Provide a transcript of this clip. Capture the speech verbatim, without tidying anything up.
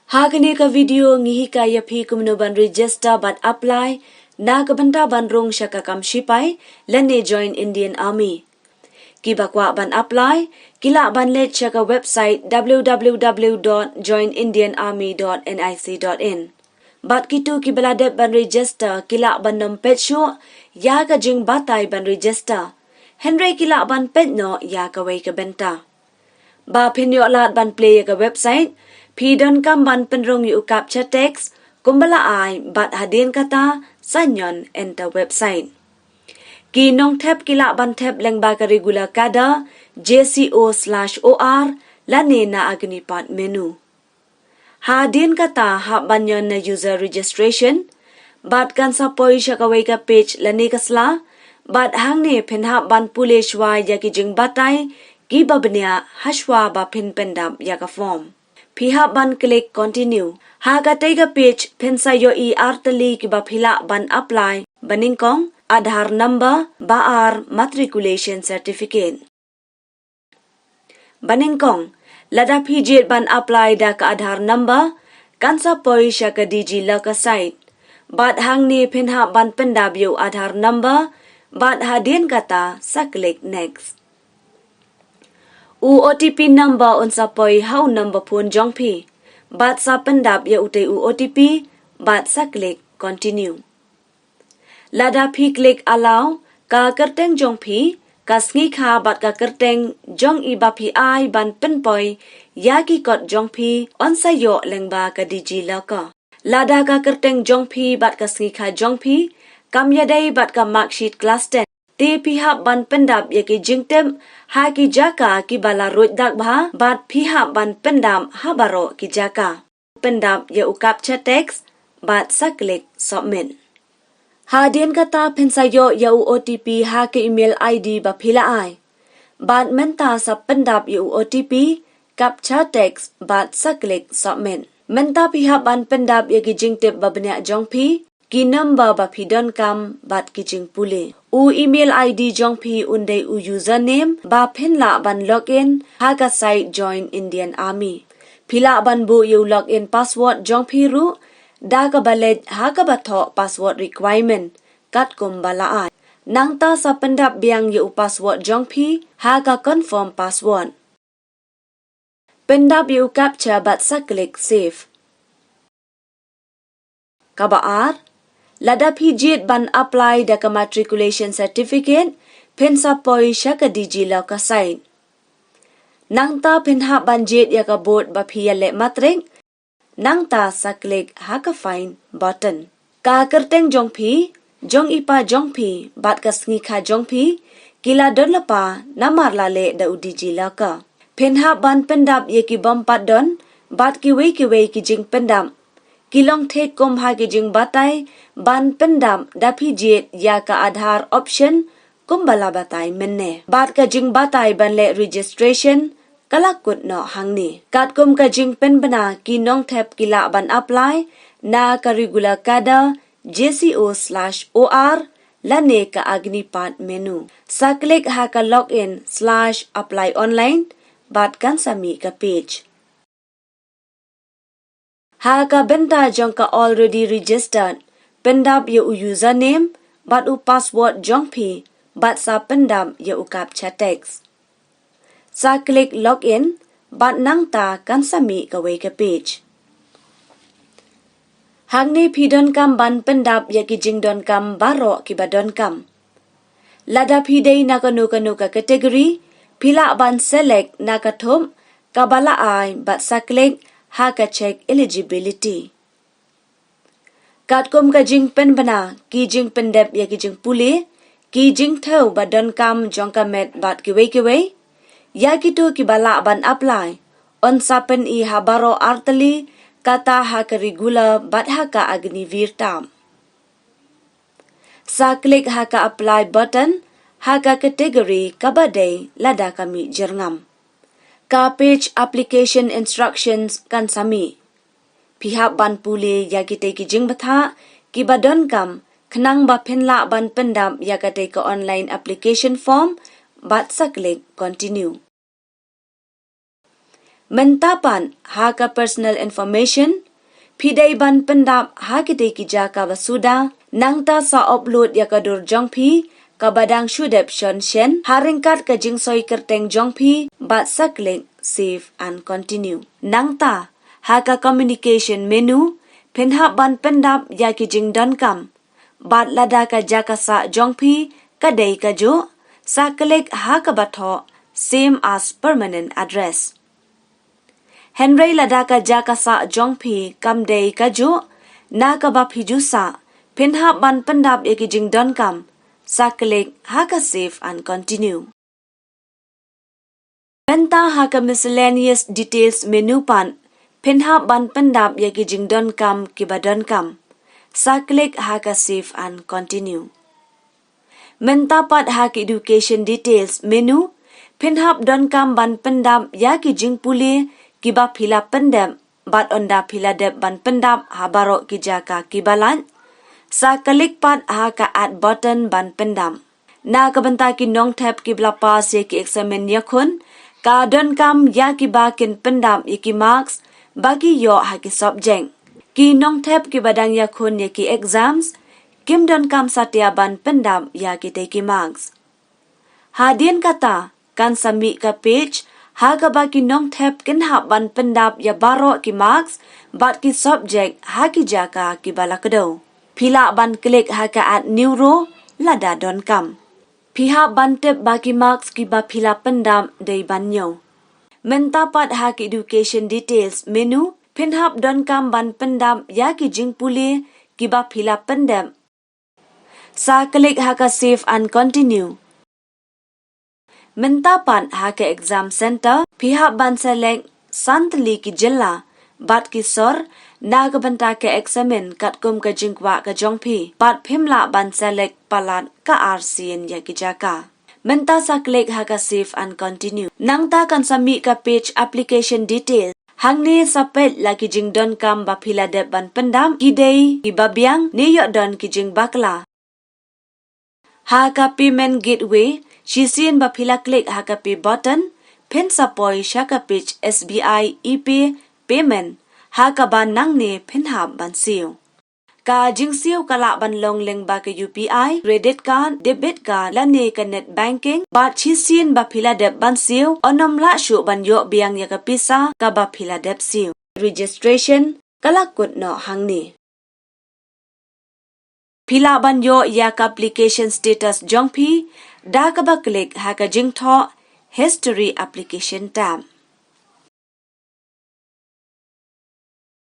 Ha kane ka video ngi hikai ïa phi kumno ban register bad apply na ka bynta ban rung sha ka kam shipai lane join Indian Army. Kiba kwah ban apply ki lah ban leit sha ka website w w w dot join indian army dot n i c dot in. Bad kito kiba la dep ban register ki lah ban nym peit shuh ïa ka jingbatai ban register, hynrei ki lah ban peit noh ïa kawei ka bynta. Ba phin ïoh lad ban plie ïa ka website, phi donkam ban pynrung ïa u captcha text kumba la ai bad hadien kata sign on enter website. Ki nongthep ki lah ban thep lyngba ka regular cadre J C O slash O R lane na Agnipath menu. Hadien kata hap ban ïa na user registration bad kan sa poi sha kawei ka page lane ka sla, bad hangne phin hap ban pule shuwa ïa ki jingbatai kiba bniah hashwa ba phin pyndap ïa ka form. Phi hap ban click continue. Ha katei ka page phin sa ïohi artylli kiba phi lah ban apply, banyngkong Aadhaar number bad matriculation certificate. Banyngkong, lada phi jied ban apply da ka Aadhaar number, kan sa poi sha ka DigiLocker site. Bad hangne phin hap ban pyndap ïa u Aadhaar number bad hadien kata sa click next. U O T P number un sa poi ha u number phone jong phi. Bad sa pyndap ïa utei u O T P bad sa click continue. Lada phi click allow, ka kyrteng jong phi, ka sngikha bad ka kyrteng jong i ba phi ai ban pynpoi ïa ki kot jong phi un sa ïoh lyngba ka DigiLocker. Lada ka kyrteng jong phi bad ka sngikha jong phi kam ïadei bad ka marksheet class ten, te phi hap ban pyndap ïa ki jingtip ha ki jaka kiba la ruh dak bha bad phi hap ban pyndap ha baroh ki jaka. Pyndap ïa u captcha text bad sa click submit. Hadien kata phin sa ïoh ïa u O T P ha ka email I D ba phi la ai. Bad mynta sa pyndap ïa u O T P, captcha text bad sa click submit. Mynta phi hap ban pyndap ïa ki jingtip ba bniah jong phi, ki number ba phi donkam bad ki jingpule. U email I D jong phi un dei u username ba phin lah ban login ha ka site Join Indian Army. Phi lah ban buh ïa u login password jong phi ruh da kaba leit ha kaba thoh password requirement katkum ba la ai. Nangta sa pyndap biang ïa u password jong phi ha ka confirm password. Pyndap ïa u captcha bad sa click save. Kaba ar, lada phi jied ban apply da ka matriculation certificate, phin sa poi sha ka DigiLocker site. Nangta phin hap ban jied ïa ka board ba phi ïaleh matrik, nangta sa click ha ka find button. Ka kyrteng jong phi, jong i pa jong phi bad ka sngikha jong phi ki la don lypa namar la leh da u DigiLocker. Phin hap ban pyndap ïa ki bym pat don bad kiwei kiwei ki jingpyndap. Ki long thik kum ha ki jingbatai ban pyndap da phi jied ïa ka Aadhaar option kumba la batai mynne. Bad ka jingbatai ban leh registration ka la kut noh hangne. Katkum ka jingpynbna, ki nongthep ki lah ban apply na ka regular cadre J C O slash O R lane ka Agnipath menu. Sa click ha ka login slash apply online bad kan sa mih ka page. Ha ka bynta jong ka already registered, pyndap ïa u username bad u password jong phi bad sa pyndap ïa u captcha text. Sa click login bad nangta kan sa mih kawei ka page. Hangne phi donkam ban pyndap ïa ki jingdonkam baroh kiba donkam. Lada phi dei na kano kano ka category, phi lah ban select na ka thup kaba la ai bad sa click ha ka check eligibility. Katkum ka jingpynbna, ki jingpyndep ïa ki jingpule, ki jingthew ba donkam jong ka met bad kiwei kiwei, ïa kito kiba lah ban apply un sa pyni ha baroh artylli, kata ha ka regular bad ha ka Agniveer tab. Sa click ha ka apply button ha ka category kaba dei lada ka mih jyrngam. Ka page application instructions kan sa mih. Phi hap ban pule ïa kitei ki jingbthah kiba donkam khnang ba phin lah ban pyndap ïa katei ka online application form bad sa click continue. Mynta pat ha ka personal information, phi dei ban pyndap ha kitei ki jaka ba suda, nangta sa upload ïa ka dur jong phi kaba dang shu dep shon shen ha ryngkat ka jingsoi kyrteng jong phi bad sa klik save and continue. Nangta ha ka communication menu, phin hap ban pyndap ïa ki jingdonkam bad lada ka jaka sah jong phi ka dei kajuh, sa klik ha kaba thoh same as permanent address. Hynrei lada ka jaka sah jong phi kam dei kajuh na kaba phi ju sah, phin hap ban pyndap ïa ki jingdonkam, sa klik ha ka save and continue. Mynta ha ka miscellaneous details menu pat, phin hap ban pyndap ïa ki jingdonkam kiba donkam, sa klik ha ka save and continue. Mynta pat ha ka education details menu, phin hap donkam ban pyndap ïa ki jingpule kiba phi la pyndep bad ynda phi la dep ban pyndap ha baroh ki jaka kiba lait, sa klik pat ha ka add button ban pyndap. Na ka bynta ki nongthep kiba la pass ïa ki eksamin ïakhun, ka donkam ïa kiba kin pyndap ïa ki marks ba ki ïoh ha ki subject. Ki nongthep kiba dang ïakhun ïa ki exams, kim donkam satia ban pyndap ïa kitei ki marks. Hadien kata, kan sa mih ka page ha kaba ki nongthep kin hap ban pyndap ïa baroh ki marks bad ki subject ha ki jaka kiba la kdew. Phi lah ban klik ha ka add new row lada donkam. Phi hap ban tip ba ki marks kiba phi la pyndap dei ba hynñiew. Mynta pat ha ka education details menu, phin hap donkam ban pyndap ïa ki jingpule kiba phi la pyndep, sa klik ha ka save and continue. Mynta pat ha ka exam center, phi hap ban select san tylli ki jylla bad ki sor na ka bynta ka eksamin katkum ka jingkwah ka jong phi, bad phim lah ban select palat ka ar sien ïa ki jaka. Mynta sa klik ha ka save and continue. Nangta kan sa mih ka page application details. Hangne sa peit la ki jingdonkam ba phi la dep ban pyndap, ki dei kiba biang ne ïoh don ki jingbakla. Ha ka payment gateway, shisien ba phi la klik ha ka pay button, phin sa poi sha ka page S B I ePay payment, ha kaba nangne phin hap ban siew. Ka jingsiew ka lah ban long lyngba ka U P I, credit card, debit card lane ka net banking, bad shisien ba phi la dep ban siew, yn ym lah shuh ban ïoh biang ïa ka pisa kaba phi la dep siew. Registration ka la kut noh hangne. Phi lah ban ïoh ïa ka application status jong phi da kaba klik ha ka jingthoh History Application tab.